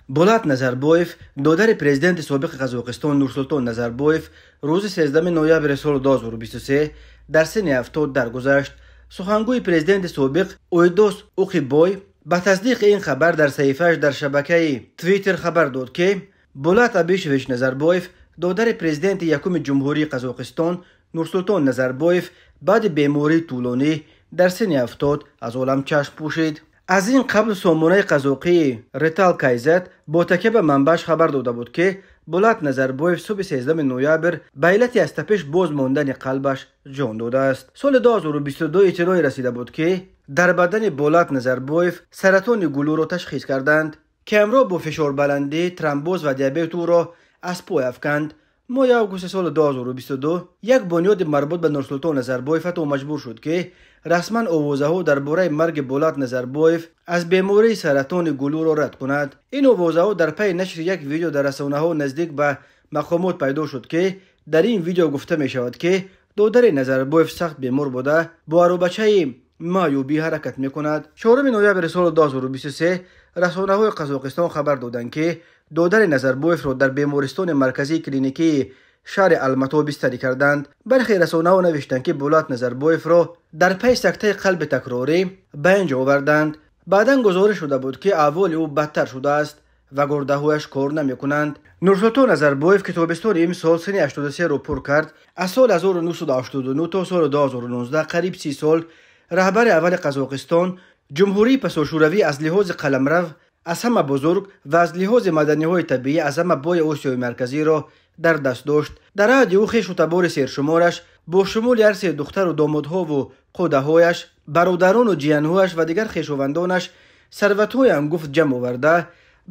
Болат Назарбоев, додари президенти собиқи Қазоқистон Нурсултон Назарбоев, рӯзи 13 ноябри соли 2023 дар синни 70 даргузашт. Сухангӯи президенти собиқ Ойдос Уқибой ба тасдиқи ин хабар дар саҳифааш дар шабакаи Твиттер хабар дод, ки Болат Абишевич Назарбоев, додари президенти якуми Ҷумҳурии Қазоқистон Нурсултон Назарбоев, баъди бемории тӯлонӣ дар синни 70 аз олам чашм пӯшид. Аз ин қабл сомонаи қазоқии Ретал Кайзет бо такя ба манбааш хабар дода буд, ки Болат Назарбоев субҳи 13 ноябр ба иллати аз тапиш боз мондани қалбаш ҷон додааст. Соли 2022 иттилоъе расида буд, ки дар бадани Болат Назарбоев саратони гулӯро ташхис карданд, ки ҳамроҳ бо фишорбаландӣ, тромбоз ва диабет ӯро аз пой афканд. Моҳи августи соли 2022 як бунёди марбут ба Нурсултон Назарбоев ҳатто маҷбур шуд, ки расман овозаҳо дар бораи марги Болат Назарбоев аз бемории саратони гулӯро рад кунад. Ин овозаҳо дар пайи нашри як видео дар расонаҳо наздик ба мақомот пайдо шуд, ки дар ин видео гуфта мешавад, ки додари Назарбоев сахт бемор буда, бо аробачаи маъюбӣ ҳаракат мекунад. 4 ноябри соли 2023 расонаҳои Қазоқистон хабар доданд, ки додари Назарбоевро дар бемористони марказии клиникии шаҳри Алмато бистарӣ карданд. Бархе расонаҳо навиштанд, ки Болат Назарбоевро дар пайи сактаи қалби такрорӣ ба ин ҷо оварданд. Баъдан гузориш шуда буд, ки аҳволи ӯ бадтар шудааст ва гурдаҳояш кор намекунанд. Нурсултон Назарбоев, ки тобистони имсол синни 83-ро пур кард, аз соли 1989 то соли 2019 қариб 30 сол раҳбари аввали Қазоқистон, ҷумҳурии пасошӯравӣ аз лиҳози қаламрав аз ҳама бузург ва аз лиҳози маданиҳои табиӣ аз ҳама бои Осиёи Марказиро дар даст дошт. Дар аҳди ӯ хешу табори сершумораш бо шумули ҳар се духтару домодҳову қудаҳояш, бародарону ҷиянҳояш ва дигар хешовандонаш сарватҳои ангуфт ҷамъ оварда,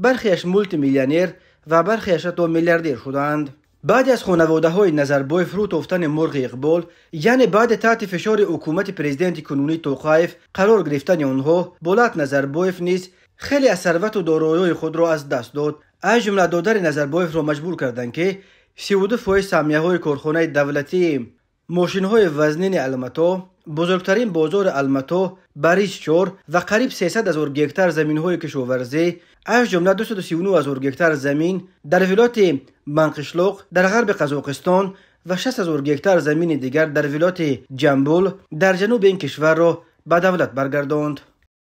бархеаш мултимиллионер ва бархеаш ҳатто миллиардер шудаанд. Баъди аз хонаводаҳои Назарбоев рӯ тофтани мурғи иқбол, яъне баъди таҳти фишори ҳукумати президенти кунунӣ Тоқаев қарор гирифтани онҳо, Болат Назарбоев низ хеле аз сарвату дороиҳои худро аз даст дод. Аз ҷумла додари Назарбоевро маҷбур карданд, ки 32% саҳмияҳои корхонаи давлатии мошинҳои вазнини Алмато, бузургтарин бозори Алмато, Барис 4 ва қариб 300 ҳазор гектар заминҳои кишоварзӣ, аз ҷумла 239 ҳазор гектар замин дар вилояти Манқишлоқ дар ғарби Қазоқистон ва 6 ҳазор гектар замини дигар дар вилояти Ҷамбул дар ҷануби ин кишварро ба давлат баргардонд.